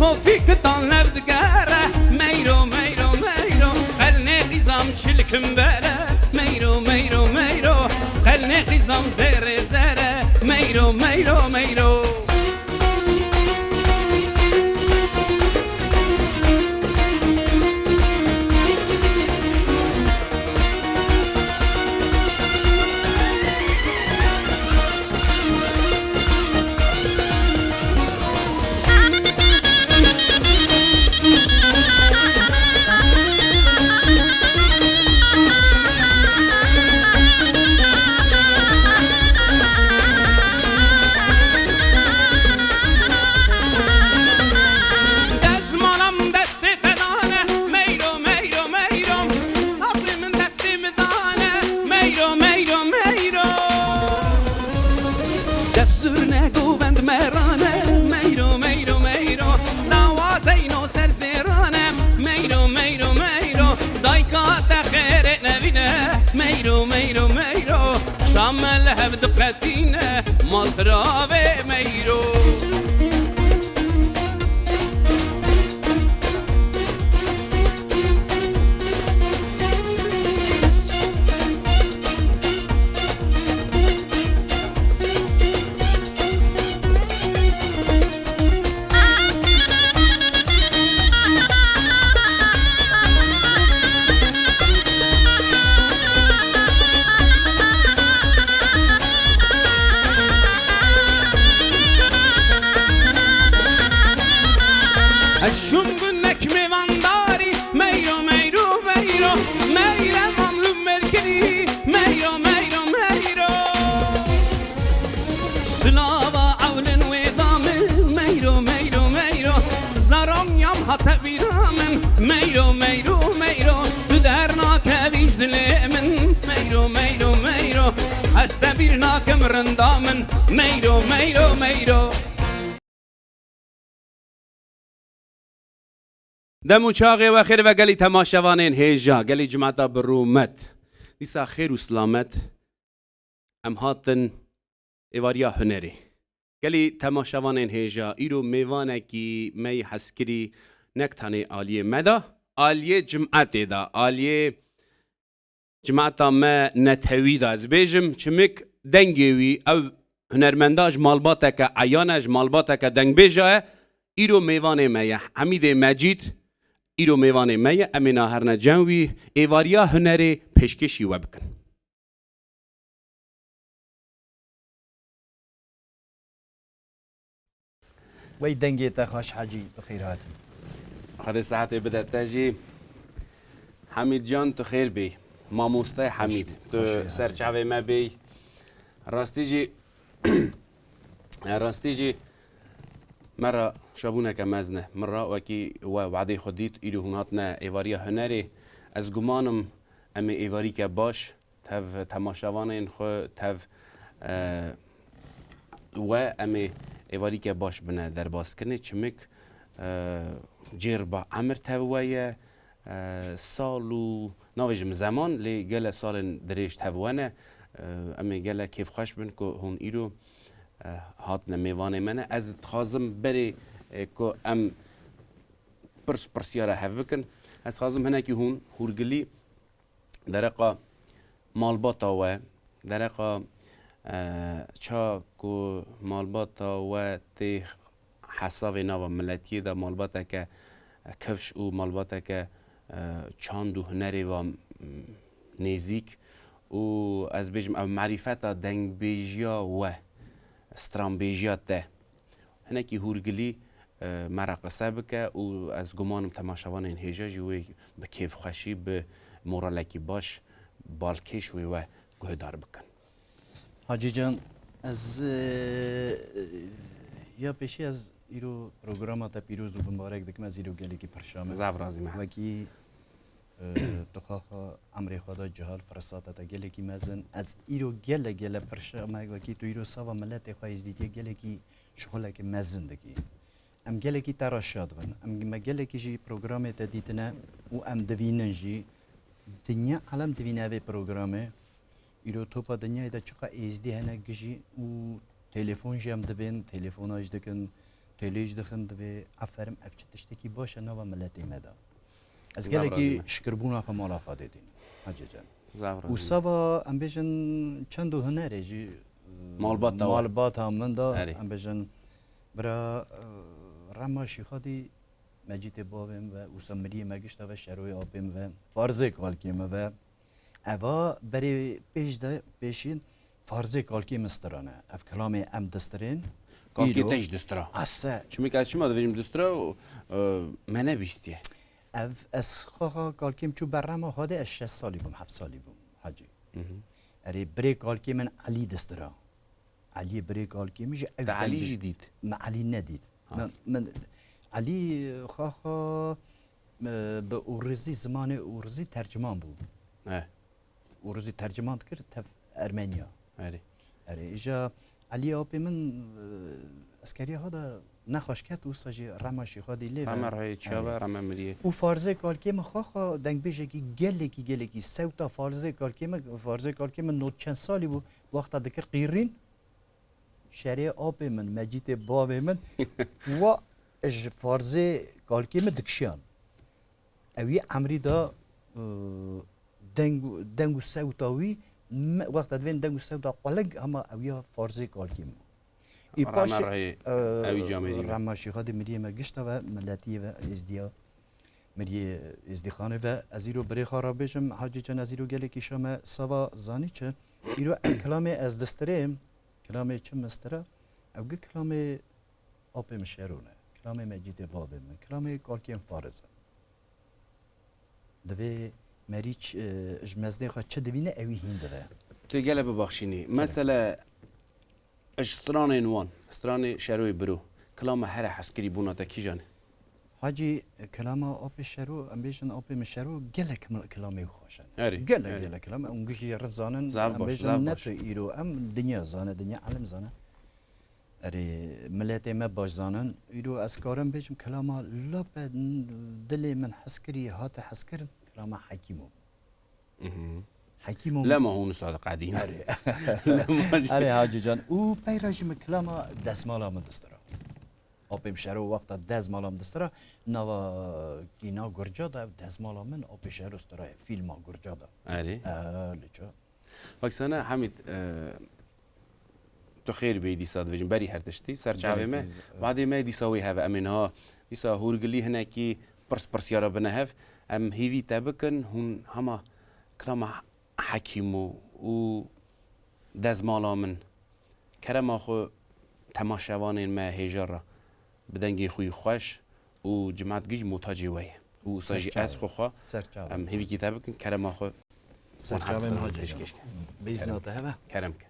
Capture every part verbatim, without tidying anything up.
Tofîkitan lev digere, meyro, meyro, meyro. Qelnê qîzam çilkim bere, meyro, meyro, meyro. Qelnê qîzam zere, zere, meyro, meyro, meyro. Dezmalam destê te dane, meyro, meyro, meyro. Sazê min destê min dane, meyro, meyro, meyro. Def zurne govend merane, meyro, meyro, meyro. Dawa zeyno ser zêrane, meyro, meyro, meyro. Dayka te xêrê nevîne, meyro, meyro, meyro. Çame li hev diqetîne, mal firavê meyro. Ez şûm gunek mêvandarî, meyro, meyro, meyro, meyre mamlû merkirî, meyro, meyro, meyro. Silava ewlin wê da min, meyro, meyro, meyro. Zarok yam hate bîra min, meyro, meyro, meyro. Tu dernakevî ji dilê min, meyro, meyro, meyro. Ez te bîr nakim rinda min, meyro, meyro, meyro. Dem û çaxê we xêr ve gelî temaşevanên hêja, gelî cimeta bi rûmet. Dîsa xêr û silamet em hatin êvariya hunerê. Gelî temaşevanên hêja, îro mêvanekî me yî hezkirî nek tanê aliyê me de, aliyê cimetê de, aliyê cimeta me netewî de ez bêjim, çimik dengê wî ew hunermenda ji malbateke eyan e, ji malbateke dengbêja ye, îro mêvanê me ye. Hemîdê Mecîd îro mêvanê me ye, em ê naherne cem wî, êvariya hunerê pêşkêşî we bikin. Wey dengê te xweş Hecî, bi xêr hatî. Xwedê sihetê bide te jî. Hemîd can, tu xêr bî. Mamostay Hemîd, tu ser çavê me bî. Rastî jî, rastî jî me re şabûneke mezin e. Min re wekî we wadê xwe dît, îro hûn hatine êvariya hunerê. Ez gumanim em ê êvarîke baş tev temaşevanên xwe, tev, e, we em ê êvarîke baş bine derbaskirinê. Çimik, e, cêr ba emir tev we ye, e, sal û navêjim zeman, lê gele salên dirêj tev we ne. E, em ê gele kêfxweş bin ku hûn îro, e, hatine mêvanê me ne. Ez dixwazim berê, e, ku em pirs pirsyara hev bikin, ez dixwazim hinekî hûn hûrgilî dereqa malbata we, dereqa, e, ça ku malbata we tê hesavê nava miletiyê de, malbateke, e, kifş û malbateke, e, çand û hunerê ve, m, nêzîk û ez bêjim ev marîfeta dengbêjiya we, stranbêjiya te, hinekî hûrgilî, e, me re qise bike û ez gumanim temaşevanên hêja jî wê bi kêfxweşî, bi moralekî baş balkêş wê we guhdar bikin. Hacî can, ez, e, ya pêşî ez îro programa te pîroz û bimbarek dikim, ez îro gelekî pirşa me. Zaf razî me. Wekî, e, tu xaxa emrê xwe da cihal, firsata te gelekî mezin. Ez îro gele gele pirşa me, wekî tu îro sava miletê xwe êzdîtiyê gelekî şixulekî mezin dikî. Em gelekî te re şad bin. Em, me gelekî jî programê te dîtine û em divînin jî. Dinya alem divîne vê programê. Îro topa dinyayê de çiqa êzdî hene gijî û telefon jî em dibên, telefona jî dikin. Pêlê jî dixin divê, eferim, ev çi tiştekî baş e nava miletê me de. Ez gelekî şikirbûna xwe mala Xwedê dînim. Hacî Can. Û sava em bêjin çend û hunerê jî, e, malbata min de, em bêjin bira, e, Rema Şîxadî Mecîtê bavê min ve, wisa miriyê me gişta ve, Şeroyê apê min ve, Farzê kalkê min ve. Eva berê pêş de pêşîn Farzê kalkê min stirane. Ev kilamê em distirên. Kalkê te jî distira. Ase. Çimik ez çima dibêjim distira, e, me nebîstiye. Ev ez xwe xwe kalkê min çû ber Rema Xwedê, ez şeş salî bûm, heft salî bûm, Hacî. Erê, birê kalkê min Elî distira. Eliyê birê kalkê min jî ew Te jî Elî deng jî dît? Min Elî nedît. Ha. Min, min Elî xaxa, e, bi ûrizî, zimanê ûrizî terciman bû. He. Ûrizî terciman dikir tev Ermeniya. Erê. Erê, îja Elî apê min, e, eskeriya xwe de nexweş ket, wisa jî Rema Şîxadî lê ve. Rema rayê çiya ve, Rema miriyê. Û Farzê kalkê min xwe xwe dengbêjekî gelekî, gelekî sewta Farzê kalkê min, Farzê kalkê min not çend salî bû, wexta dikir qîrîn, şerê apê min, Mecîtê bavê min, wa ji Farzê kalkê min dikişiyan. Ewî emrî da, e, deng û, deng û sewta wî, me, wexta divên deng û sewta quling, hema ew ya Farzê kalkê min. Ê Rema paşê, rayê, e, ewî camêrî ve. Rema Şîxadî miriyê me gişta ve, miletiyê ve, êzdiya, miriyê êzdîxanê ve. Ez îro birê xwe re bêjim, Hacî Can, ez îro gelekî şa me sava zanî çi. Îro ev kilamê ez distirêm, kilamê çi min stira, ew gi kilamê apê min Şero ne, kilamê Mecîtê bavê min, kilamê kalkên Fariz e. Divê merî ç-, e, ji mezdê xwe çi divîne, ewî hîn dive. Tu gele bibaxşînî. Kele. Mesele, ji stranên wan, stranê Şeroyê Biro, kilama here hezkirî bûna te kîjan e? Hacî, kilama apê Şero, em bêjin apê min Şero, gelek mil-, kilamê wî xweş e. Erê, Gelek, erê. gelek kilam. Hûn gişî rind zanin, Zaf em baş, bêjin zaf ne baş. tu îro, em dinya zane, dinya elim zane. Erê, miletê me baş zanin. Îro ez karim bêjim, kilama lape n-, dilê min hezkirî, hate hezkirin, kilama Hekîmo. Mhm. Hekîmo. Lema hûn sadiq edîn. Erê. Lema jî. Erê, Hacî Can. Û peyra jî min kilama dezmala min distira. Apê min Şero wexta dezmala min distira, nava kîna Gurca da, dezmala min apê Şero stira, fîlma Gurca da. Erê. E, li ça. Pakistane, Hamîd, e, tu xêr bêyî dîsa dibêjin, berî her tiştî, ser çavê me. Gelekî z-, Vadê me dîsa wê heve, em ê niha dîsa hûrgilî hinekî pirs pirsyara bine hev. Em hêvî te bikin, hûn hema kilama Hekîmo û dezmala min, kerema xwe temaşevanên me hêja re bi dengê xwe yî xweş û cimat gîj muhtacê we ye. Û wisa jî ez xwe xwe, Ser çavê. em hêvîkî te bikin, kerema xwe Ser çavê min Hacî Can. Pêşkêş ke. Bêzna te heve? Kerem ke.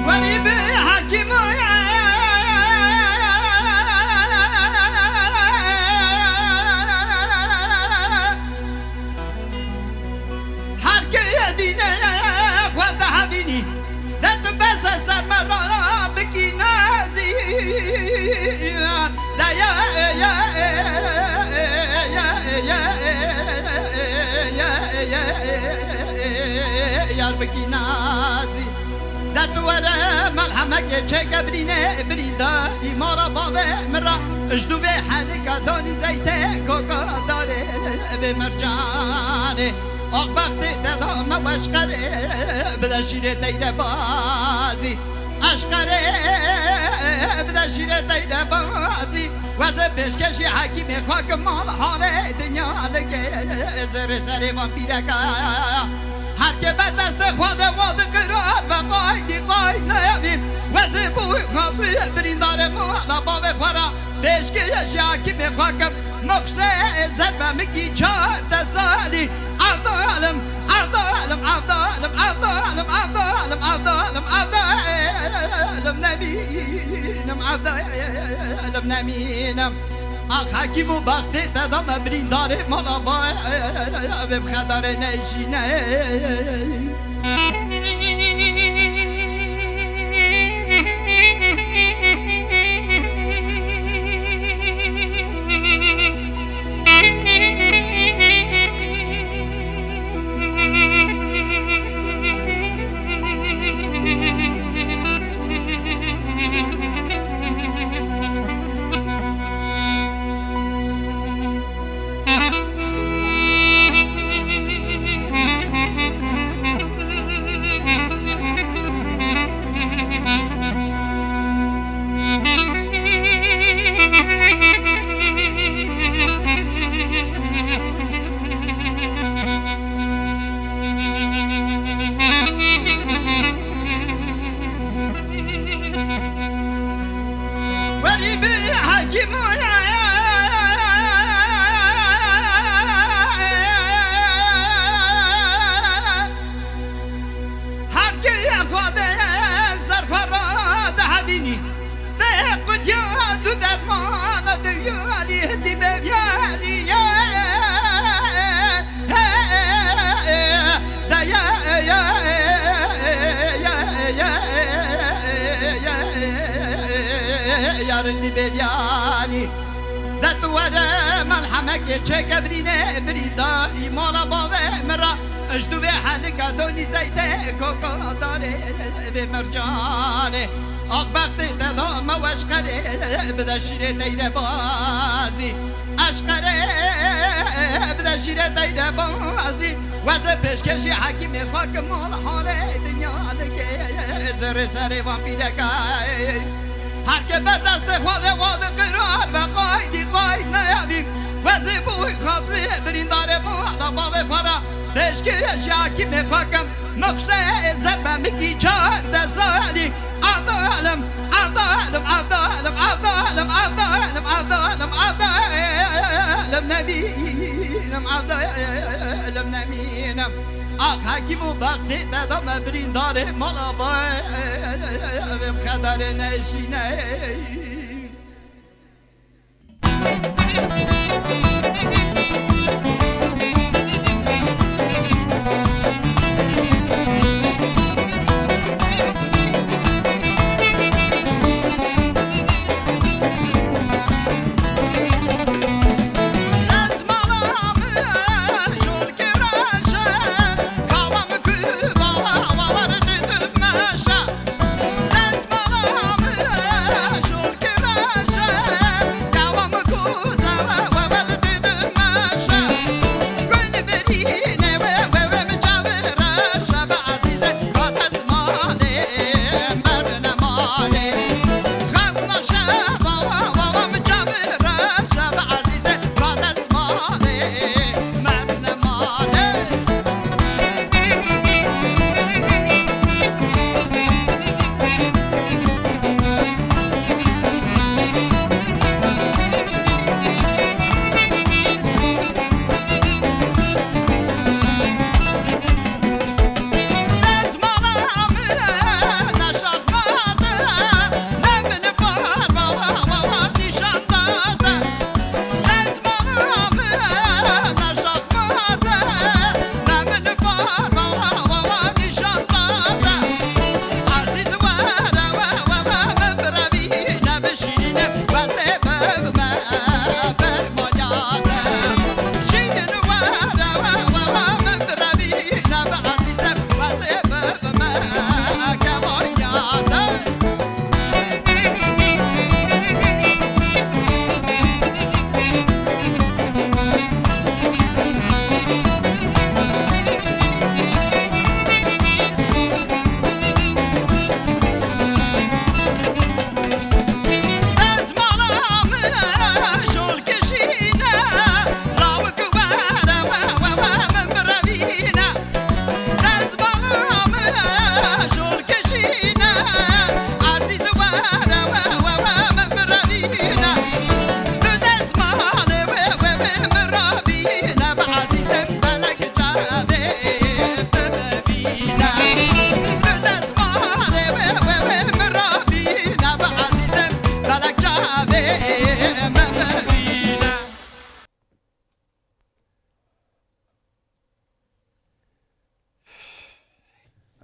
Werî bi hekîmaya her ke dîne xwe dihevînî, dert bese ser me ra bikî nazî. Yar bikî nazî. De tu were melhemekê çêke birîne, birîndarî mala bavê min ra. Ji dûvê henika danî zeytê koka darê vê mercanê. Axbextê te da me weşqerê, bide şîrê teyre bazî. Eşqerê, bide şîrê teyre bazî. Weze pêşkêşî hekîmê xak mal halê dinya ligê zerê serê vampîreka. Her ke ber destê xwe de wa dikirar ve qaynî qaynevî. Wezê bû xatirî birîndarê mala bavê xwe re pêşkêşî hakimê xwe kim. Muxsê zerbe min kî çar de salî. Evdalim, evdalim, evdalim, evdalim, evdalim, evdalim, evdalim nemînim, evdalim nemînim. Ax hekîm û bextê te da me birîndarê mala ba, evê bi xedarê nejîne. Werî bi hekîmaya her keye xwe de ser xwe re dihevînî. Tê qutiya du dermana dewiyalî hindî beviyalî ye. Yarın bir beviyalî. De tu were melhemekê çêke birînê birîndarî mala bavê min re. Ji tu vê helika donî zeytê koka darê vê mercanê. Ax bextê te da me weşqerê bide şîrê teyre bazî. Eşqerê bide şîrê teyre bazî. Weze pêşkêşî hekîmê xwe ki mal halê dinya dike. Zerê serê vampîreke. Her ke ber destê xwe de wa dikirar ve qaynî qaynevî. Wezê bû xatirê birîndarê mala bavê xwe re pêşkêşî hekîmê xwe kim. Muxsê zerbe min kî çar de salî. Evdalim, evdalim, evdalim, evdalim, evdalim, evdalim, evdalim nemînim, evdalim nemînim. Ax hekîm û bextê te da me birîndarê mala ba, evê xedarê nejîne.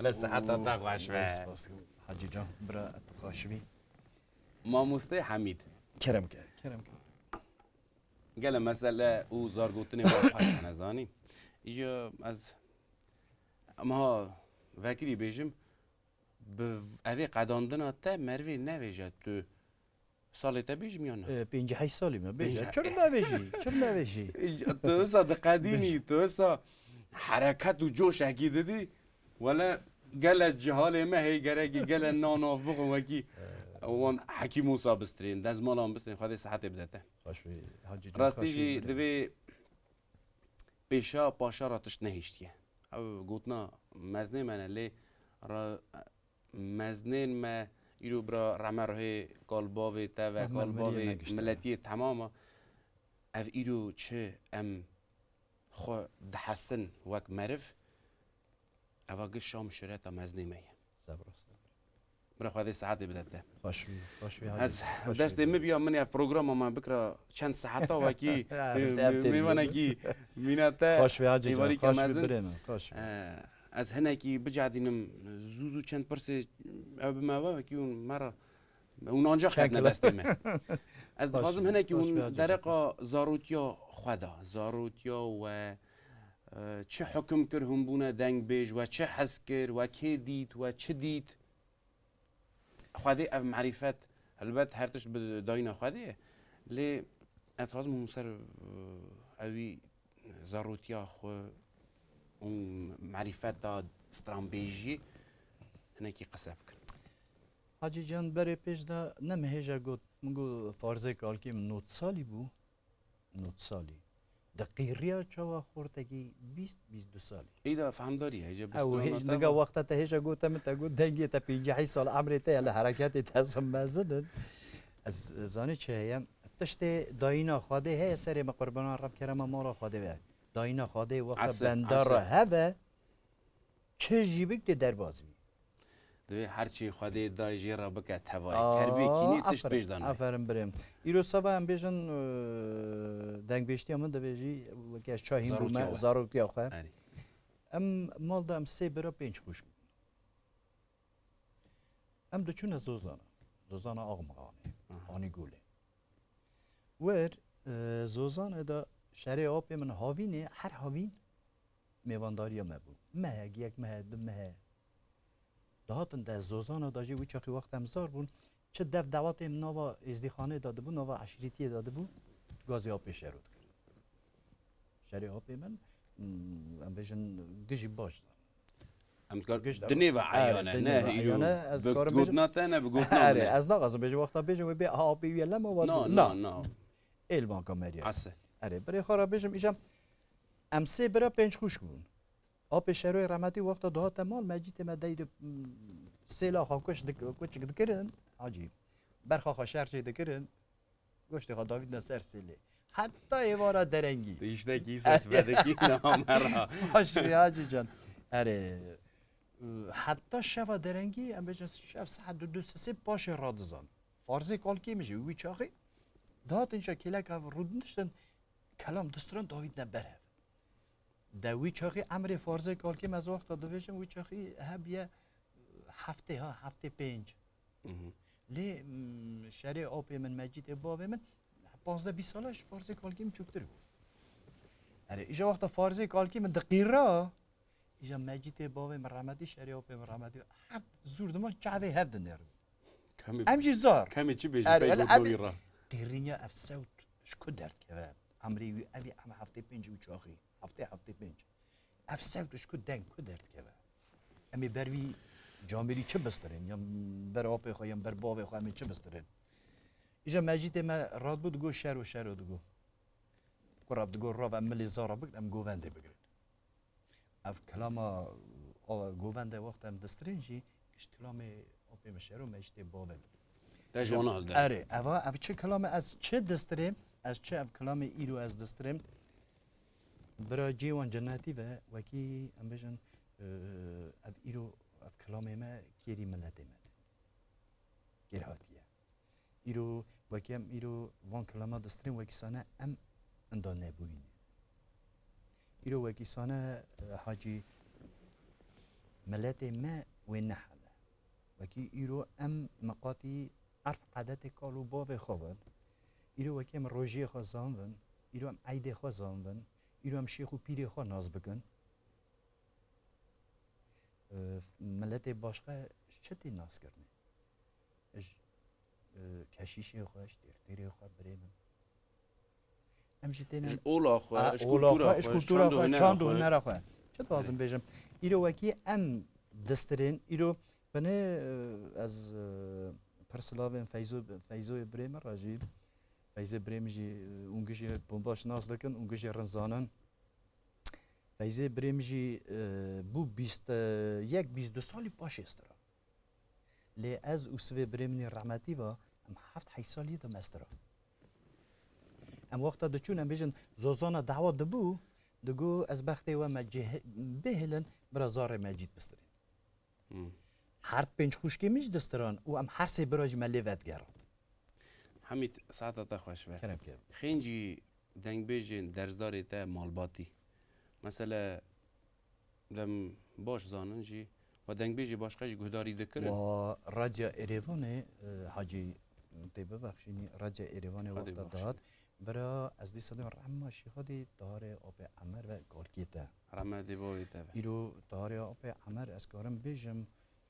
Wele siheta te xweş be. Spas dikim. Hacî can, bira, tu xweş bî. Mamostê Hemîd. Kerem ke, kerem ke. Gele mesele û zargotinê me paş hene zanî. Îja ez, em ha vekirî bêjim, bi evê qedandina te merivê nevêje tu salê te bêjim ya na? E, pêncî heşt salî me. Bêje, pêncî heşt. Çir nevêjî, çir nevêjî. Tu wisa diqedînî, tu wisa hereket û coşekî didî. Wele gele cihalê me hê gerekî gele nanav bixwe wekî wan Hekîm Musa bistirên, dezmalan bistirên, Xwedê sihetê bide te. Xweş wî, Hacî can, rastî xweş wî jî birê. Divê pêşa paşa ra tişt nehiştiye. Ew gotina meznê me ne, lê ra, meznên me îro bira rehme ruhê kalbavê te ve, Rehme kalbavê miriyê me gişte. Miletiyê temama. Ev îro çi em xwe dihesin wek meriv, eva giş şam şireta meznê me ye. Sebrast. Bira Xwedê saetê bide te. Xweş bî, xweş bî, Hacî. Ez, xweş bî. Destê min biya, min ev programa me bikira çend saeta wekî, Ha, ev tê, ev tê mêvanekî mîna te. Xweş bî, Hacî can, êvarî ke xweş bî, mezin. Birê min, xweş bî. Eh, ez hinekî bicadînim, zû zû çend pirsê ev bi me ve wekî hûn me re, hûn ancak çend ketine destê me. Ez dixwazim hinekî hûn dereqa zarotiya xwe da, zarotiya we, e, çi hukim kir hûn bûne dengbêj, we çi hes kir, we kê dît, we çi dît? Xwedê ev merîfet, helbet her tişt bi dayîna Xwedê ye. Lê ez dixwazim hûn ser, e, ewî zarotiya xwe û merîfeta stranbêjiyê hinekî qise bikin. Hacî can, berê pêş de ne min hêja got, min got farzê kalkê min nod salî bû, nod salî. Di qîriya çawa xortekî bîst, bîst du salî. Îda fehmdarî heye, ew hêj niga wexta te hêja gote min, te got dengê te pêncî heşt sal emrê te ye, li hereketê te zim mezin in. Ez zanî çi heye? Tiştê dayîna Xwedê heye serê me, qurbanan revkerema mala Xwedê ve. Dayîna Xwedê wexta benda re heve, çi jî bik tê derbas bî. Divê her çî Xwedê dayê jê re bike tevayî. Aa, terbiyekî nî tişt aferin, pêş dane. Aferin birêm. Îro seba em bêjin, e, dengbêjtiya min divê jî wekî ez şahîn bûme, zarotiya xwe. Erê. Em mal de em sê bira pênc xwişk bûn. Em diçûne Zozana. Zozana Axmixanê. Aha. Anîgolê. Wer, e, Zozanê de şerê apê min havînê, her havîn mêvandariya me bû. Mehek, yek mehe, du mehe. Dihatin de Zozana de jî wî çaxî wexta em zar bûn, çi dev dewatê min nava êzdîxanê de dibû, nava eşîretiyê de dibû, gazê apê şero dikir. Şerê apê min, mm, em bêjin, gijî baş zan. Em dikar dinê ve eyane, ne, îro, bi gotina te ne, bi gotina min. Erê, ez naxwazim bêjim, wexta bêjim wê bê apê wî ye lema wa. Na, na, na. Êl banka meriyê. Erê, birê xwe re bêjim, îja em sê bira pênc xwişk bûn. Apê Şeroyê rehmetî wexta dihate mal, mecîtê me dey de, mm, sêla xwe kuş dik-, kuçik dikirin, hacî. Berxa xwe şer jê dikirin, goştê xwe davîtine ser sêlê. Heta êvara derengî. Tu îştekî ser tu vedekî, niha me ra. Baş wî, hacî can. Erê, heta şeva derengî, em bêjin şev saet du, du sê paşê radizan. Farzê kalkê min jî wî çaxê dihatin îşa kêleka rûdiniştin, kelam distirin, davîtine ber hev. De wî çaxî emrê farzê kalkê me, ez wexta dibêjim, wî çaxî hebiye heftê, ha, heftê pênc. Mhm. Lê, mm, şerê apê min, mecîtê bavê min, panzdeh bîst sala ji farzê kalkê min çûktir bû. Erê, îja wexta farzê kalkê min diqîra, îja mecîtê bavê min rehmetî, şerê apê min rehmetî, her zûr dima çavê hev dinêrin. Em jî zar. Kemê çi bêjî, erê, pey gotina wî re. Qîrînya ev sewt ji ku derdikeve? Emrê wî, ev ê em heftê pênc û çaxî. Heftê, heftê pênc. Ev sewt ji ku deng, ku derdikeve? Em ê ber vî camêrî çi bistirin? Yan ber apê xwe, yan ber bavê xwe em ê çi bistirin? Îja mecîtê me radibû, digot şero, şero digot. Kura digot rav em milê zara bikin, em govendê bigirin. Ev kilama, o, govende wexta em distirên jî, giş kilamê apê min şero, mecîtê bavê min. Te ji wana hilde. Erê, eva, ev çi kilame ez çi distirêm, ez çi ev kilamê îro ez distirêm, bira cê wan cennetî ve, wekî em bêjin, e, ev îro, ev kilamê me kêrî miletê me tê. Kêr hatiye. Îro, wekî em îro van kilama distirên, wekî sane em inda nebûyî ne. Îro wekî sane, e, hacî, Miletê me wê nehele. Wekî îro em miqatî erf edetê kal û bavê xwe bin. Îro wekî em rojiyê xwe zanvin, îro em eydê xwe zanvin, îro em şêx û pîrê xwe nas bikin. E, miletê başqe çi tê naskirinê? Ji, e, keşîşê xwe, ji têrtêrê xwe birê min. Em jî têne Ji ola xwe, A, ji ola kultura xwe, ji xwe, kultura çand û xwe, hunera çand û xwe. hunera xwe. Çi dixwazim bêjim? Îro wekî em distirên, îro binê, e, ez, e, pir silavên Feyzo, Feyzoyê birê min re jî. Feyzê birê min jî, e, ûngijê bombaş nas dikin, ûngijê rin zanin. Feyzê birê min jî, e, bû bîst yek, bîst du salî paşê stira. Lê ez û sivê birê min î rehmetî va, em heft heşt salî de me stira. Em wexta diçûn, em bêjin, Zozana dawa dibû, digo, ez bextê we me cih-, bihêlin, bira zarê me cît bistirîn. Hmm. Her pênc xwişkê min jî distiran û em her sê bira jî me lê vedigerand. Hemîd, saeta te xweş be. Kerem ke. Xêncî dengbêjên dersdarê te malbatî. Mesele, dem baş zanin jî, we dengbêjê başqa jî guhdarî dikirin? Wa Radya Êrêvanê, e, Hacî, tê bibexşînî, Radya Êrêvanê Radya wexta bibexşînî. dihat, bira ez dîsa dibêm rehma Şîxadî Taharê Apê Emer ve kalkê te. Rehmetê bavê te ve. Îro Taharê Apê Emer ez karim bêjim,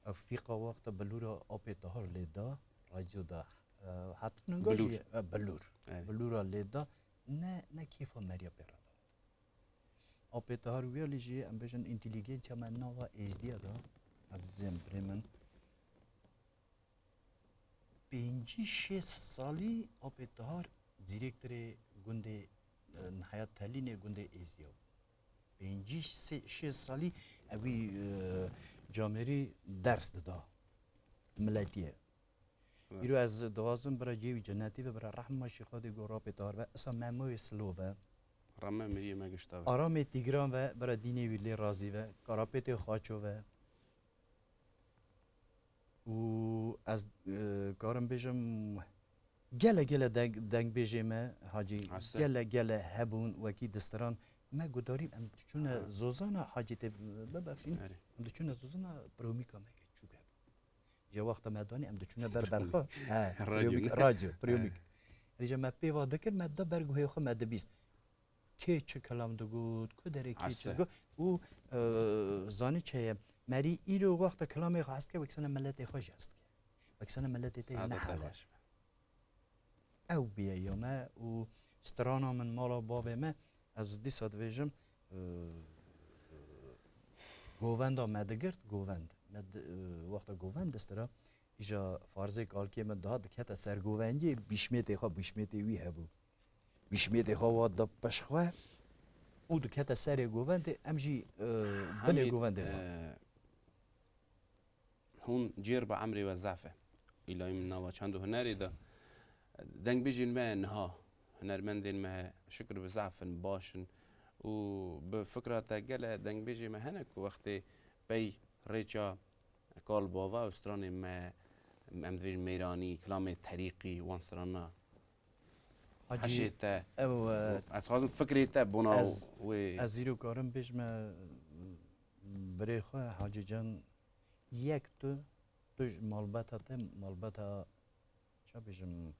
ev fîqa wexta bilûra Apê Tahar lê da, radyo da, e, hat ninga Bilûr. jî, e, bilûr. Evet. Bilûra lê da, ne, ne kêfa meriya pê re da. Apê Tahar wiyalî jî, em bêjin, întîlîgênsiya me nava êzdiya da, ezîzên birê min. Pêncî şêst salî Apê Tahar zîrektirê gundê, e, niha Telînê gundê êzdiya bû. Pêncî şêst salî ewî, e, camêrî ders dida miletiyê. Evet. Îro ez dixwazim bira cêwî cenetî ve, bira rehma Şîxadê Gor Apê Tahar ve, esa Memoyê Silo ve. Rehme miriyê me gişta ve. Aramê Tîgran ve, bira dînê wî lê razî ve, Karapêtê Xaço ve. Û ez, e, karim bêjim, gele gele deng-, dengbêjê me, Hacî, Ese. gele gele hebûn, wekî distiran. Me gudarî, em diçûne Ha. Zozana, Hacî tê bibexşîn, Erê. em diçûne Zozana, promîka me ke çûk hebû. Ji wexta me danî, em diçûne ber berxa. He, Radyo priyomîk, ne? radyo, priyomîk. He. Rêje me pê va dikir, me da ber guhê xwe me dibîst. Kê çi kelam digot, ku derê kê çi Ase. digot. Û, e, zanî çi ye? Merî îro wexta kelamê xwe hest ke, wek sene miletê xwe jî hest ke. Wek sene miletê te Saada te nehele. xweş be. Ew bûye ya me û strana min mala bavê me, ez dîsa dibêjim, e, govenda me digirt, govend. Me di, e, wexta govend distira, îja farzê kalkê min dihat dikete ser govendiyê, bîşmêtê xwe, bîşmêtê wî hebû. Bîşmêtê xwe wa da peş xwe û dikete serê govendê, em jî, e, binê Hemî, govendê xwe. e, Hûn cêr bi emrê we zaf e. Îlayî min nava çand û hunerê de dengbêjên me niha, hunermendên me şikir bi zaf in, baş in û bi fikra te gele dengbêjê me hene ku wextê pey rêça kal bava û stranên me, em dibêjin mêranî, kilamê terîqî, wan strana Hacî, heşê te. ew, e, Ez dixwazim fikrê te bona Ez, wê. ez îro karim bêjme birê xwe, Hacî Can, yek tu, tu ji malbata te, malbata, ça bêjim,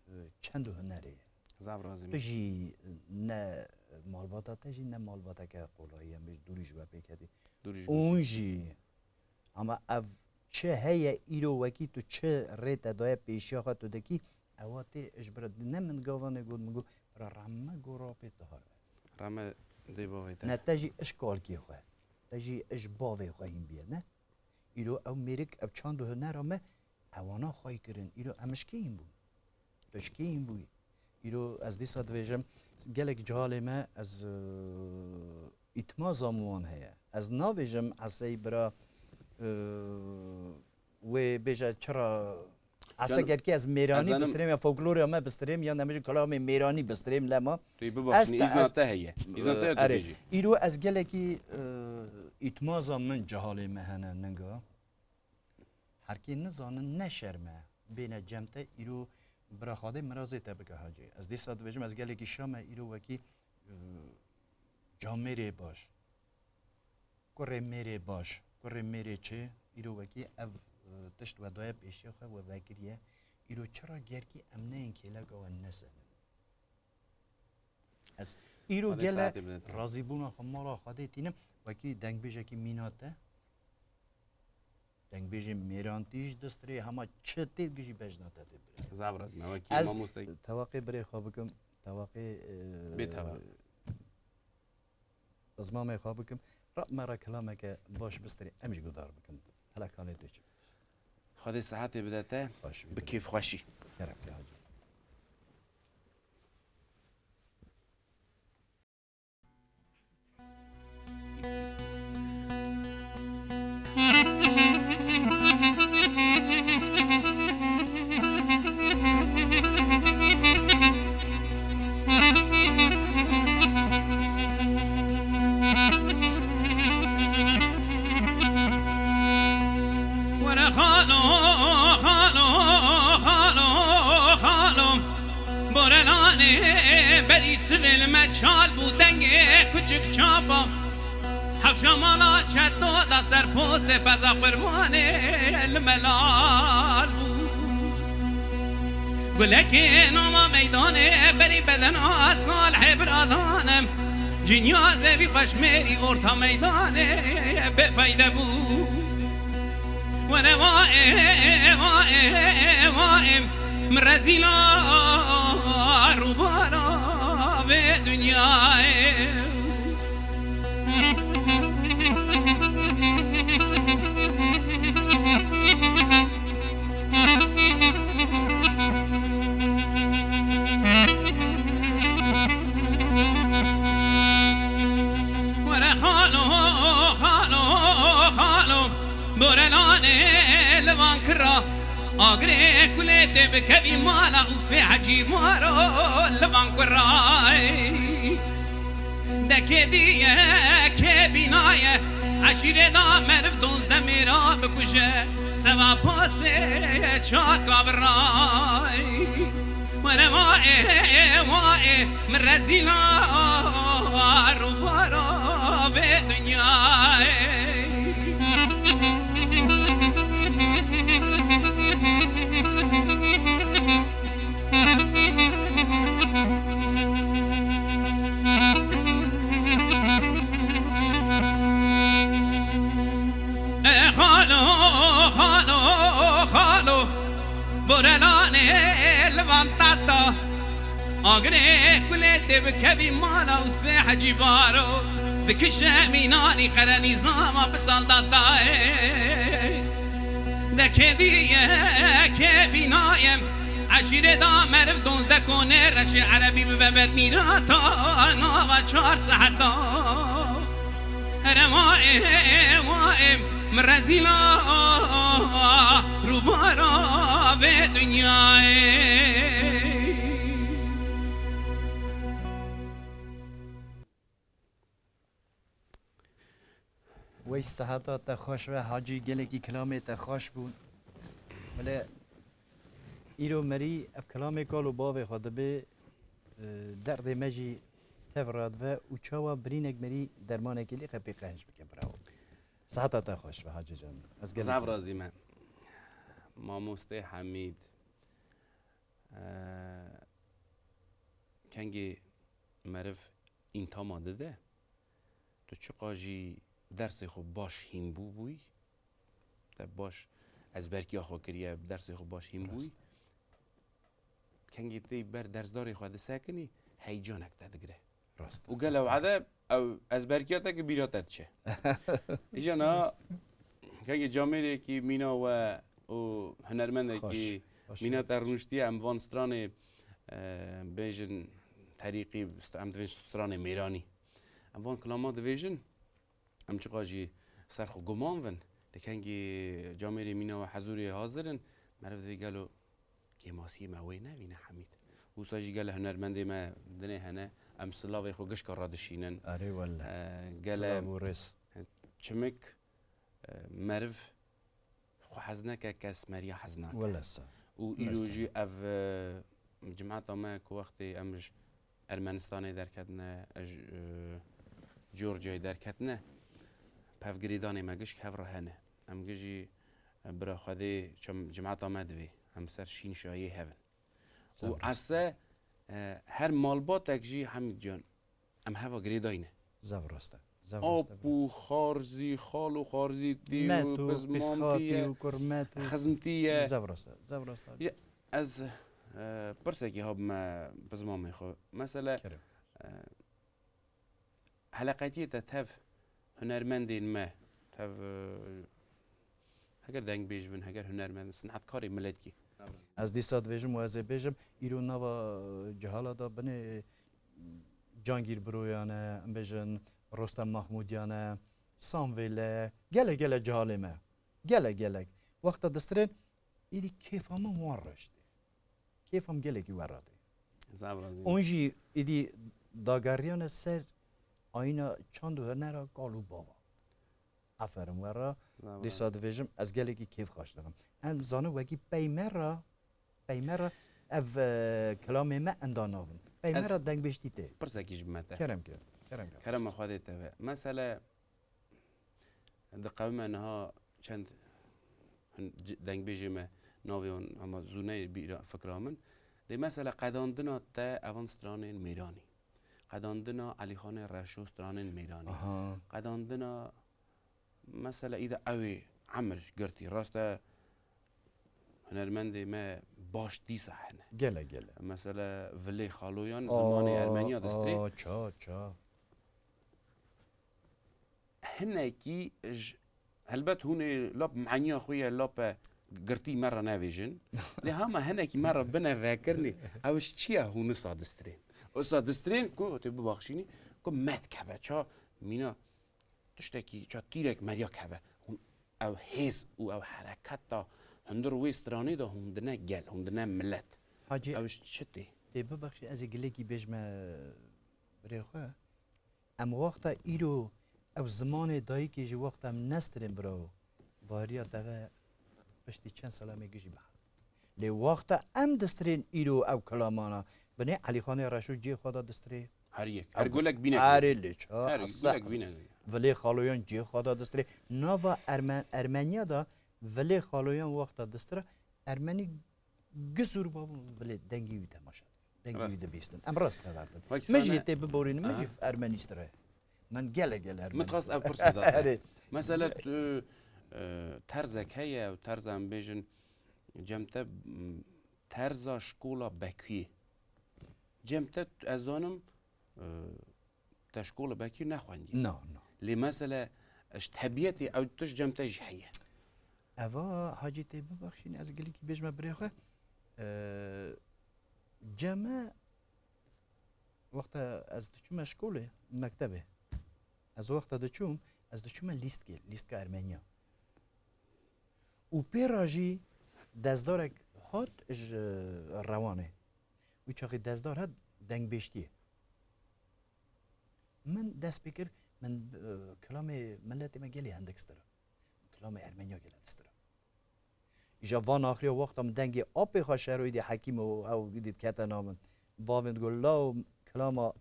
e, çend û hunerê ye. Zaf razî Tu me. jî ne malbata te jî ne malbateke qolayî ye, em bêjin dûrî ji we pê ketî. Dûrî ji Hûn jî, ama ev çi heye îro wekî tu çi rê te daye pêşiya xwe tu dikî, ewa tê ji bira ne min gavanê got, min got, bira rehme gora pê Tahar be. Rehme dê bavê te. Ne te jî iş kalkê xwe, te jî iş bavê xwe hîn bîye, ne? Îro ew mêrik, ev çand û hunera me, ewana xwey kirin. Îro em ji kê hîn bûn? Tu ji kê hîn bûyî? Îro ez dîsa dibêjim, gelek cihalê me, ez, e, îtmaza min wan heye. Ez nabêjim Esey bira, e, wê bêje çira Ese Can, gerkê ez mêranî ez zanim bistirêm ya folkloriya me bistirêm ya nemêjin kilamê mêranî bistirêm lema. Tu yê bibexşînî, Ez te îzna ev te heye. Îzna te ya tu Erê, bêjî. îro ez gelekî, e, îtmaza min cihalê me hene ninga. Her kê nizanin, neşerme, bêne cem te, îro bira Xwedê mirazê te bike Hacî. Ez dîsa dibêjim, ez gelekî şa me, îro wekî, e, camêrê baş, kurê mêrê baş, kurê mêrê çi, îro wekî ev, e, tişt we daye pêşiya xwe, we vekiriye, îro çira gerkî em neyên kêleka we nesenin? Ez îro Xwedê gele saetê bide te. Razîbûna xwe mala Xwedê tînim, wekî dengbêjekî mîna te, dengbêjê mêrantî ji distirê hema çi tê gijî bejna te tê bire. Zaf rast me, wekî Ez mamosteyî. Tewaqê birê xwe bikim, tewaqê, e, Bê tewa. Zmamê xwe bikim, ra me re kilameke baş bistirê, em jî guhdar bikin. Hela kanê tu çi? Xwedê sihetê bide te, Baş, bi kêfxweşî. Kerem ke hacî. Were xalo, xalo, xalo, xalo. Borelanê berî sivê li me çal bû, dengê kuçik çapa. Hewşa mala çeto da ser postê, peza qurbanê li me lal bû. Gulekê nama meydanê berî bedena Salihê biradan em. Cinya zevî xweş mêrî orta meydanê bêfeyde bû. Were waê, waê, waê, min rezîla rûbara vê dinyayê. Were xalo, xalo, xalo, borelanê li van kira. Agirê kulê tê bikevî mala Usfê Hecî Maro li van kura. De kê diye, kê bînaye, eşîrê da meriv donzdeh mêra bikuje, seva postê çar kaviray. Were waê, waê, min rezîla rûbara vê dinyayê. E xalo, xalo, xalo, borelanê li van tata. Agirê kulê tê bikevî mala Usfê Hecî Baro. Dikişe mînanî qere nîzama bi saldatayê. De kê diye, kê bînaye, eşîrê da meriv donzdeh konê reşê erebî bibe ber mîrata nava çar seheta. Here waê, waê, min rezîla rûbara vê dinyayê. Wey seheta te xweş be, Hacî, gelekî kilamê te xweş bûn. Wele îro merî ev kilamê kal û bavê xwe dibe, e, derdê me jî tev radibe û çawa birînek merî dermanekê lê xepê qenc bike, bravo. Seheta te xweş be, Hacî can. Ez gelekî Zaf razî me. Mamostê Hemîd, e, kengê meriv întama dide, tu çiqa jî dersê xwe baş hîn bû bûyî, te baş ezberkiya xwe kiriye, dersê xwe baş hîn bûyî. Rast. Kengê tê ber dersdarê xwe disekinî, heyecanek te digire. Rast. Û gele wede ew ezberkiya te ki bîra te diçe. Îja na, Rast. Kengê camêrekî mîna we û hunermendekî Xweş, xweş. Mîna te rûniştiye, em van stranê, e, bêjin terîqî, st-, em divên stranê mêranî. Em van kilama divêjin, em çiqa jî ser xwe guman vin, li kengî camêrê mîna we hezûrê hazir in, meriv divê gelo kêmasiyê me wê nevîne Hemîd. Wisa jî gele hunermendê me dinê hene, em silavê xwe gişka radişînin. Erê wele. E, gele Silav û rêz. Çimik, e, meriv xwe hez neke, kes meriya hez nake. Wele sa. Û Wele îro sa. Jî ev, e, cimeta me ku wextê em ji Ermenistanê derketine, ji, e, Georgiayê derketine, hevgirêdanê me gişk hev re hene. Em gijî, e, bira Xwedê çim cimeta me divê. Em ser şîn şayê hev in. Û Zaf rast. ese, e, her malbatek jî Hemîd can, em heva girêdayî ne. Zaf rast e. Zaf rast e. Ap û xarzî, xal û xarzîtî Met û û pizmantî pîsxatî ye, û kurmet û xizmtî ye. Zaf rast e. Zaf rast e. Ya, ez, e, pirsekî habime pizmamê xwe. Mesele, Kerem. e, heleqetiyê te tev hunermendên me, tev, e, heger dengbêj bin, heger hunermend, sinetkarê miletkî. Ez dîsa dibêjim û ez ê bêjim, îro nava, e, cihala da binê, e, Cangîr Biroyan e, em bêjin Rostem Mahmûdiyan e, Samvêl e, gelek gelek cihalê me. Gelek gelek. Wexta distirên, êdî kêfa min wan reş tê. Kêfa min gelekî wer re tê. Zaf razî. Hûn jî êdî dageriyane ser ayîna çand û hunera kal û bava. Aferin we re. Zaf Dîsa razî. Dibêjim, ez gelekî kêfxweş dibim. Em zanin wekî pey me re, pey me re ev, e, kilamê me enda nabin. Pey me Ez re dengbêjtî tê. Pirsekî ji me te. Kerem ke. Kerem ke. Kerema Xwedê te be. Mesele, diqewime niha çend hin-, c-, dengbêjê me navê wan hema zû neyê bîra fikra min. Lê mesele qedandina te evan stranên mêranî. Qedandina Elîxanê Reşo stranên mêranî. Aha. Qedandina Mesela îda ew ê emir girtî. Rast e, hunermendê me baş dîsa hene. Gele, gele. Mesela Vilê Xaloyan Aa, zimanê Ermeniya distrê. Aa, ça, ça. Hinekî ji, helbet hûn ê lap maniya xwe ye, lape girtî me re nevêjin. Lê hema hinekî me re bine vekirinê. Ew ji çi ye hûn wisa distrên? Wisa distrên ku, tê bibaxşînî, ku me dikeve ça mîna tiştekî ça tîrek meriya keve. Hûn ew hêz û ew hereketa hundir wê stranê de hûn dine gel, hûn dine milet. Hacî, Ew ji çi tê? Tê bibexşî, ez ê gilekî bêjme birê xwe. Em wexta îro ew zimanê dayikê ji wexta em nestirên birawo. Bariya te ve piştî çend sala me gijî bihe. Lê wexta em distirên îro ew kilamana, binê Elîxanê Reşo cihê xwe de distirê. Her yek. Her gulek bînek. Erê lê ça, Her gulek bînek. Vilê Xaloyan cihê xwe de distirê. Nava Erme-, Ermeniya de Vilê Xaloyan wexta distira, Ermenî gisûr babûn, vilê dengê wî temaşe. Dengê wî dibîstin. Em rast teverdin. Wek Min jî sane- tê biborînim, min jî Aha. Ermenî stire. Min gele gele Ermenî Min dixwest stire. Ev pirs bida te. Erê. Mesela tu, e, terzek heye û terza em bêjin, cem te, m, terza şkola Bekuyê. Cem te, ez zanim, e, te şkola Bekuyê nexwendiye. Na, na. Lê mesele, ji tebiyetê ew tişt cem te jî heye. Eva, Hacî tê bibexşîn, ez gilîkî bêjme birê xwe. E, cem me, wexta ez diçûme şkolê, mektebê. Ez wexta diçûm, ez diçûme lîstkê, lîstka Ermeniya. Û pê re jî dezdarek hat ji Rewanê. Wî çaxê dezdar hat dengbêjtiyê. Min dest pê kir, min, e, kilamê miletê me gelê hindik stira. Kilamê Ermeniya gelê distira. Îja van axiriya wexta min dengê apê xwe şero îdî Hekîm û ew îdî dikete nav min. Bavên digot, law kilama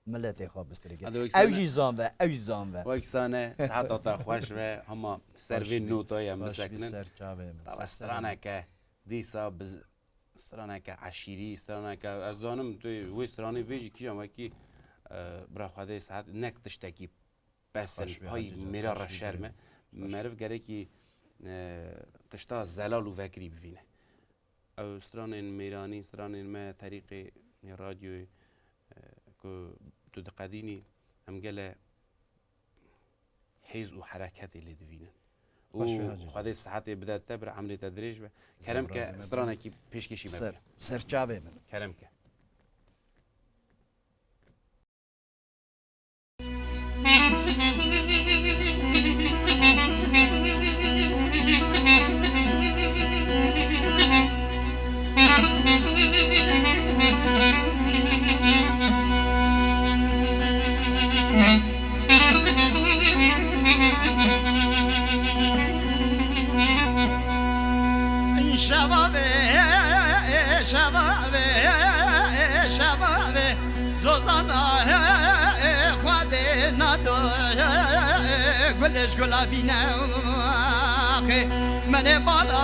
miletê xwe bistirê. Hadi wek Ew sene- jî zan ve, ew jî zan ve. Wek sane, seheta te xweş ve, hema ser Xweş vê bî. Notaya Xweş bî bisekinin. Ser çavê min. Rava Ser straneke, dîsa biz, straneke eşîrî, straneke, ez zanim tu wê stranê bêjî kîjan wekî, e, bira Xwedê saet nek tiştekî pesin, Xweş bî, pay Hacî can, mêra xweş re bî şerm e. Xweş. Meriv gerekî, e, tişta zelal û vekirî bivîne. Ew stranên mêranî, stranên me terîqê radyoyê, e, ku tu diqedînî, em gele hêz û hereketê lê divînin. Û Baş be, Hacî. Xwedê sihetê bide te, bira emrê te dirêj be. Kerem ke, Ser razî me stranekî pêşkêşî me ser, bike. Ser çavê min. Kerem ke. Şevavê, şevavê. Ji gula bîne axê, menê bala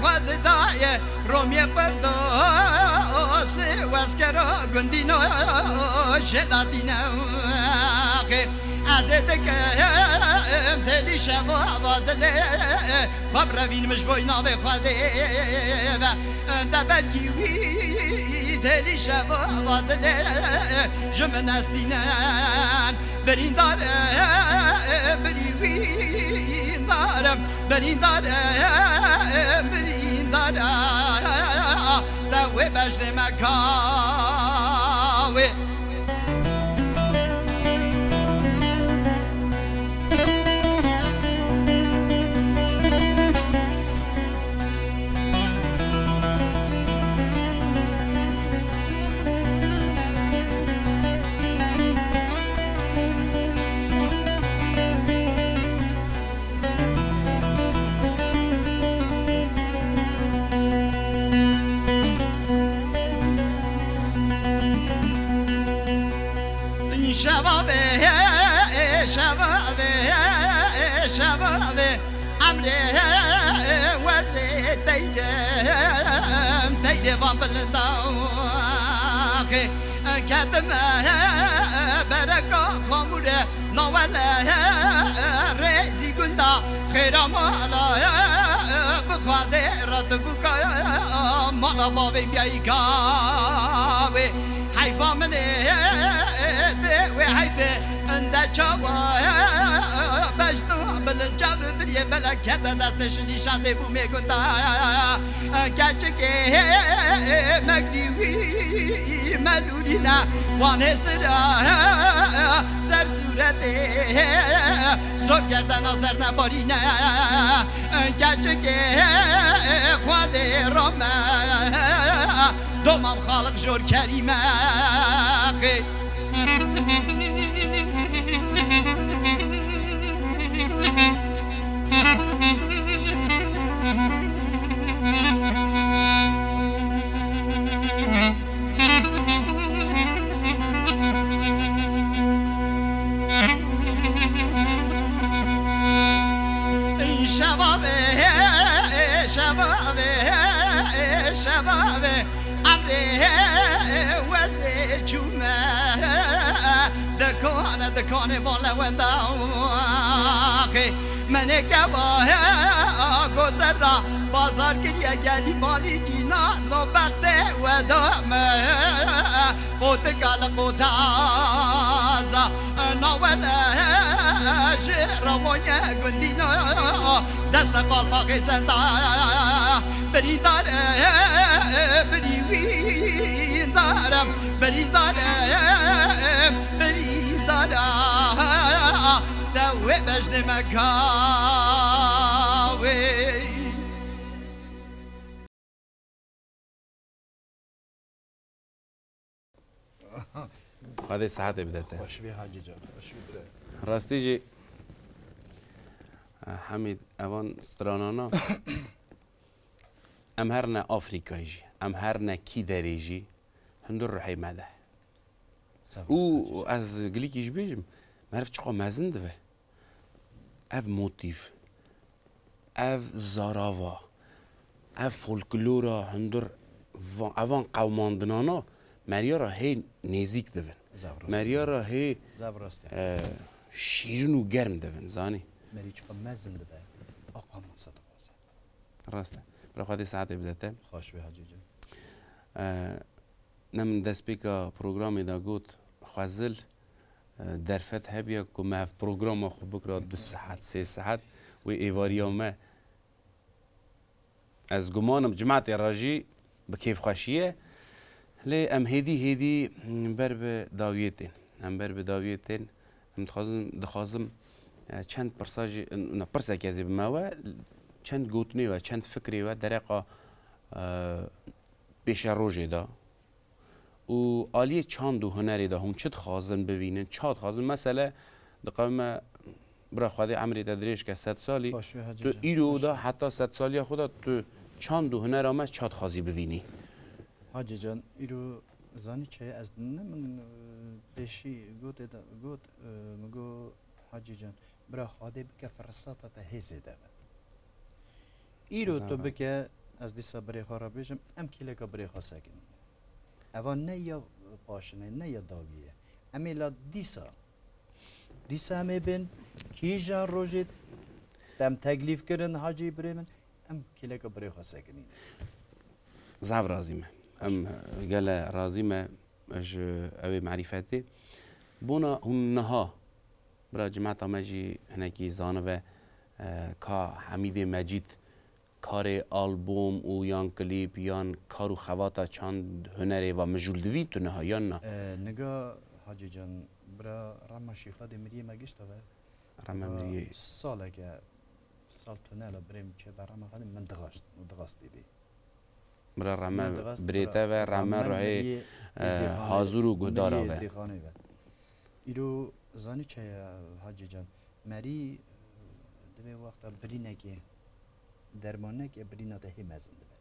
xwe didaye, romiyê Qurdosê weskera gundîno jelatîne axê. Ez ê dikim têlî şeva va dilê xwe birevînim ji bo navê Xwedê ve. De belkî wî têlî şeva va dilê ji min estînen. Birîndar e, birî wîndar e, birîndar e, birîndar e, de wê bejdê me kawê. Şevabê, şevabê, şevabê, emrê wezê teyde, teyde van bilindaxê. Ketime bereka xamure, nawele rêzî gunda, xêra mala bi Xwedê re tu bûka, mala bavê miyayî kavê. Heyfa min ê, tê wê heyfê, inde çawa bejno, bilinca bi biriyê belek kete destê şinîşa tê bûmê gunda. Keçikê megrî wî melûlîne, wanê sira ser sûretê, zor gerdena zer nebarîne. Keçikê Xwedê rame, domam Xaliq jor kerîme xê. Şevabê, şevabê, şevabê, emrê wezê çûme, dikane, dikane van lewendaxê. Menê keva gozera bazar kiriye gelî malî cîna do bextê we dame. Qotika li qotaza nawele ji rewonye gundîna deste qalpa xêzenda. Birîndar e, birî wîndar em, birîndar e, birîndar e. De wê bejdê me gawê. Xwedê sihetê bide te. Xweş bî Hacî can, xweş bî bire. Rastî jî, eh, Hemîd, evan stranana, em her ne Afrîkayê jî, em her ne kî derê jî, hundir ruhê me de. Û ez gilîkî jî bêjim, meriv çiqa mezin dibe. Ev motîf, ev zarava, ev folklora hundir va-, evan qewmandinana meriyara hê nêzîk dibin. Zaf rast e. Meriyara hê, zaf rast e, e, şîrin û germ dibin, zanî. Merî çiqa mezin dibe, aqaman se dixwaze. Rast e. Bira Xwedê saetê bide te. Xweş be Hacî can. E, ne min destpêka programê de got, xwezil, e, derfet hebiya ku me ev programa xwe bikira du saet, sê saet, wê êvariya me. Ez gumanim cimatê re jî bi kêfxweşî ye. Lê em hêdî hêdî ber bi dawiyê tên. Em ber bi dawiyê tên. Em dixwazin, dixwazim, e, çend pirsa jî, na, pirsek ez ê bi me we, çend gotinê we, çend fikrê we dereqa, e, pêşerojê de. Û aliyê çand û hunerê de hûn çi dixwazin bivînin, ça dixwazin? Mesele, diqewime, bira Xwedê emrê te dirêj ke, sed salî. Baş be Hacî can. Tu îro de, heta sed saliya xwe de tu çand û hunera me ça dixwazî bivînî? Hacî can, îro zanî çi ye? Ez ne min, e, pêşî gotê de got, e, min got, Hacî can, Bira Xwedê bike firsata te hê zêde be. Îro tu Zana. bike, ez dîsa birê xwe re bêjim, em kêleka birê xwe sekinîne. Eva ne ya paşine, ne ya dawiyê. Em ê la dîsa, dîsa em ê bên, kîjan rojê dem teklîf kirin hacî birê min, em kêleka birê xwe sekinîne. Zaf razî me. Em, e, gele razî me ji ew ê merîfetê. Bona hûn niha, bira cimeta me jî hinekî zanibe, e, ka Hemîdê Mecîd karê albûm û yan klîp yan kar û xebata çand hunerê va mijûl divî tu niha yan na? E, niga Hacî Can, bira Rema Şîxadê miriyê me gişta ve. Rema Niga miriyê. saleke, sal tune la birê min çê be Rema Xadê min dixaşt, min dixastî dî. Bira Reme Min dixast, birê bira te ve, Reme Reme ruhê, miriyê e, Êzdîxanê hazir û ve. guhdara Miriyê ve. Êzdîxanê ve. Îro zanî çi ye Hacî Can? Merî, e, divê wexta birînekê derman neke, birîna te hê mezin dibe.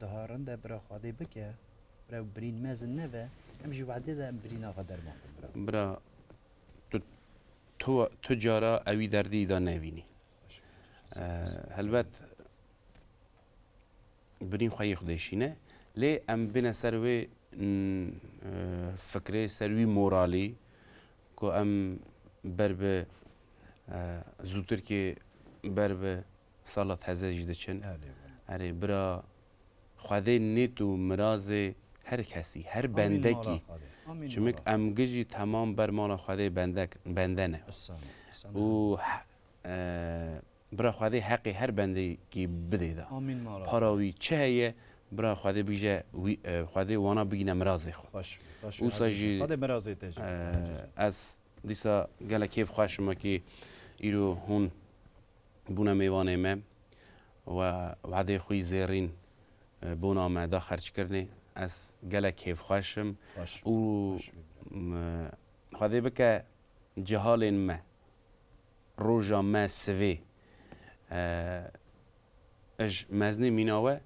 Daha rind e bira Xwedê bike, bira birîn mezin nebe, em jî wedê de em birîna xwe derman bin bira. Bira, tu, tu, tu cara ewî derdî da nevînî. Baş. E, helbet, birîn xwe yê xwe dêşîne. Lê em bine ser wê, n-, e, fikrê, ser wî moralî ku em ber bi, e, zûtirkê ber bi sala teze jî diçin. Erê, wele. Erê, bira, Xwedê nêt û mirazê her kesî, her Amîn bendekî. mala Xwedê. Amîn Çimik mala. em gijî temam ber mala Xwedê bendek-, bende ne. Isane, isane. Û he-, e, Bira Xwedê heqê her bendekî bidê de. Amîn mala. Para wî çi heye, bira Xwedê bigije wî, e, Xwedê wana bigîne mirazê xwe. Xweş, xweş Wisa Hacî jî, Can. Xwedê mirazê te jî, e, Hacî Can. ez dîsa gelek kêf xweş im wekî îro hûn bûne mêvanê me we wedê xwe yî zêrîn, e, bona me da xerckirinê. Ez gelek kêf xweş im Xweş, û, xweş bî, bira. m-, Xwedê bike cihalên me, roja me sivê, e, ji mezinê mîna we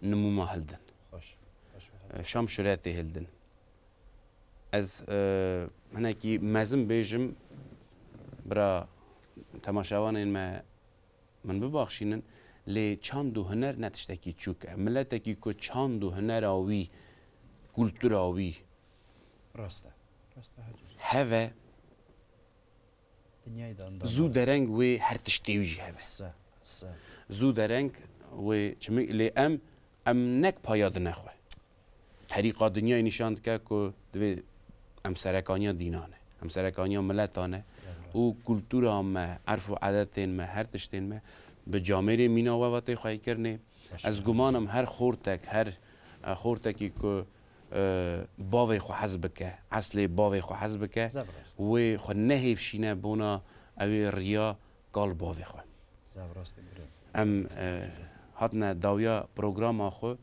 nimûma hildin. Xweş, xweş be. E, şam şuretê hildin. Ez, e, hinekî mezin bêjim, bira temaşevanên me min bibaxşînin, lê çand û huner ne tiştekî çûk e. Miletekî ku çand û hunera wî, kultura wî Rast e. Rast e, Hacî Can. heve, Dinyayê de enda zû var. dereng wê her tiştê wî jî heve. Se, se. Zû dereng wê çimik lê em, em nek paya dine xwe. Terîqa dinyayê nîşan dike ku divê em serekaniya dînan e. Em serekaniya miletan e. Û kultura me, erf û edetên me, her tiştên me bi camêrê mîna we ve tê xweykirinê. Baş Ez e. guman im her xortek, her, e, xortekî ku, e, bavê xwe hez bike, eslê bavê xwe hez bike, Zaf rast. wê xwe nehêvşîne bona ew ê riya kal bavê xwe. Zaf rast e, bira. Em, e, hatine dawiya programa xwe.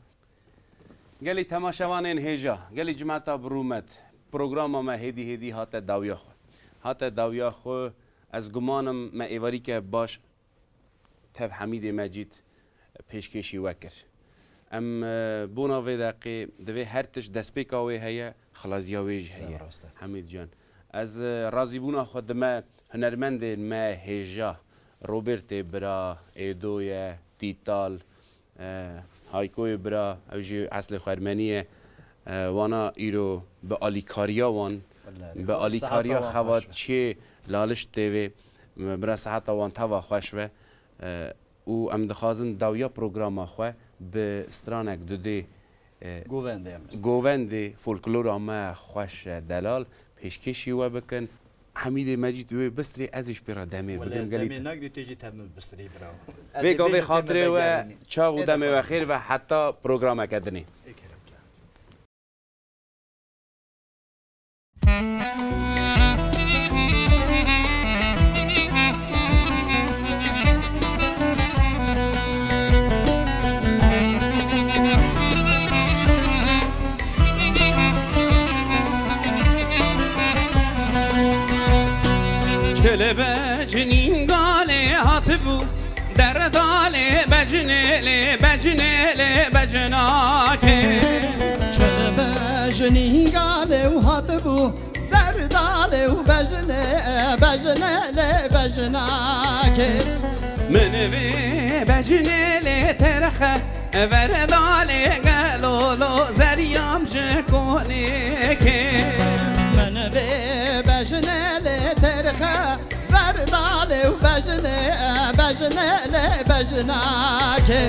Gelî temaşevanên hêja, gelî cimeta bi rûmet, programa me hêdî hêdî hate dawiya xwe. Hate dawiya xwe, ez guman im me êvarîke baş tev Hemîdê Mecîd pêşkêşî we kir. Em, e, bona vê deqê divê her tişt destpêka wê heye, xilaziya wê jî heye. Zaf rast e. Hemîd Can. Ez, e, razîbûna xwe dime hunermendên me hêja, Robertê bira, Êdoye, Tîtal, e, Haykoyê bira, ew jî eslê xwe ermenî ye. E, wana îro bi alîkariya wan, Wallahî, bi xwe alîkariya sehata wan xebat xweş be. çê Laliş T V, bira sehata wan teva xweş be. E, û em dixwazin dawiya programa xwe bi stranek dudê, e, Govendê em bistînin. govendê folklora me xweş e delal pêşkêşî we bikin. Hemîdê Mecîd wê bistirê, ez jî pê re demê Wele bidim ez gelî demê te. nagirî, tu jî te min bistirî bira. Ez Vê ê gavê bêjim te xatirê min we vegerînî. çax û Ê demê we defa. xêr ve heta programeke dinê. Ê kerem ke. Çelebe cinîn galê hatibû, derdalê bejinê lê bejinê lê bejinakê. Çelebe jinî galê û hatibû, derdalê û bejinê, bejinê lê Jinakê. Min vê bejinê lê terxe, verdalê gelolo zeriyam ji konêkê. Min vê bejinê lê terxe, verdalê û bejinê, bejinê lê bejinakê.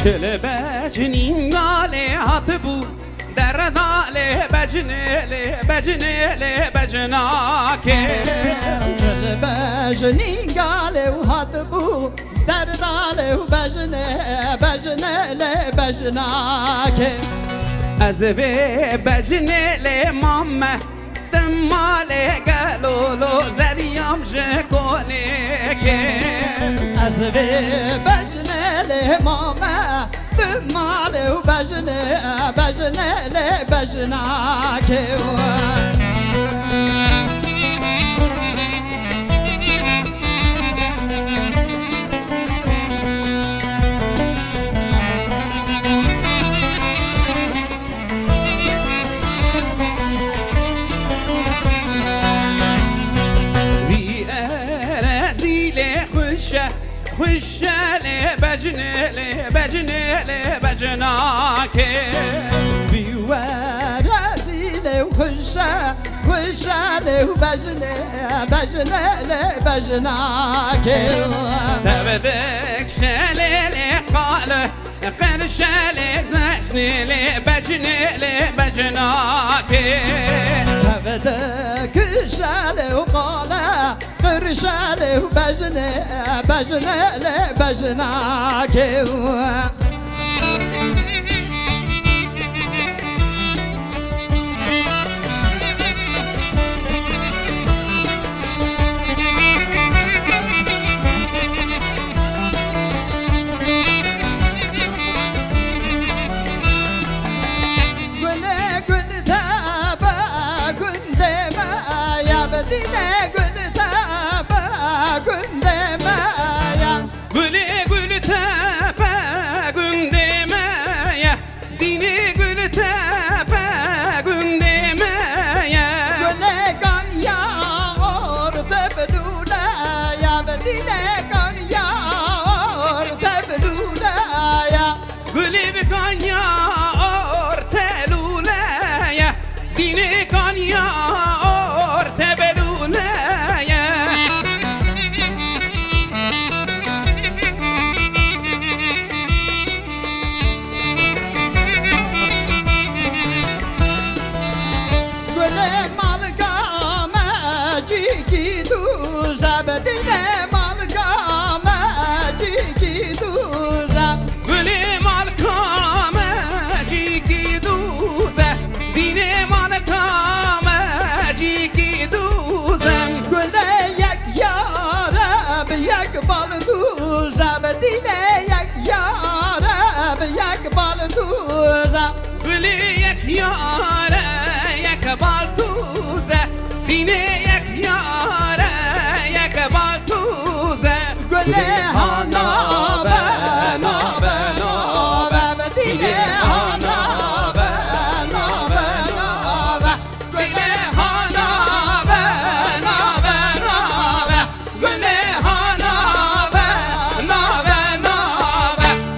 Çil becinînga lê hatibû, derda lê becinê lê, becinê lê becinakê. Çil becinînga lê û hatibû, derda lê û bejinê, bejinê lê bejinakê. Ez vê bejinê lê mame, tim malê gelolo zeriyam ji konêkê. Ez vê bejinê lê mame, tim malê û bejinê, bejinê lê bejinakê. Wî erezîlê xweş e, xweş e lê bejinê, lê bejinê, lê bejinakê. Wî erezîlê xweş e, xweş e lê bejinê, bejinê lê bejinakê. Tev dikşe lê lê qale, qirşe lê bejinê, lê bejinê lê bejinakê. Tev dikşe lê qale, qirşe lê bejinê, bejinê lê bejinakê. Gulê gul tebe gundê me ya, bedîne gul tebe gundê me ya. Gulê gul tepe gundê me ye, dînê gul tepe gundê me ye. Gulê kanya orte bilûle ya, bedîne kanya orte bilûle ya. Gulê bi kanya orte lûle ye, dînê kanya orte belûle ye. Gulê malka me cîkî dûz e, bedîne malka me cîkî dûz e. Gulê malka me cîkî dûz e, dînê malka me cîkî dûz e. Gulê yek yar e bi yek bal dûz e, bi dînê yek yar e bi yek bal dûz e. Gulê yek yar e yek bal dûz e, dînê yek yar e yek bal dûz e. Gulê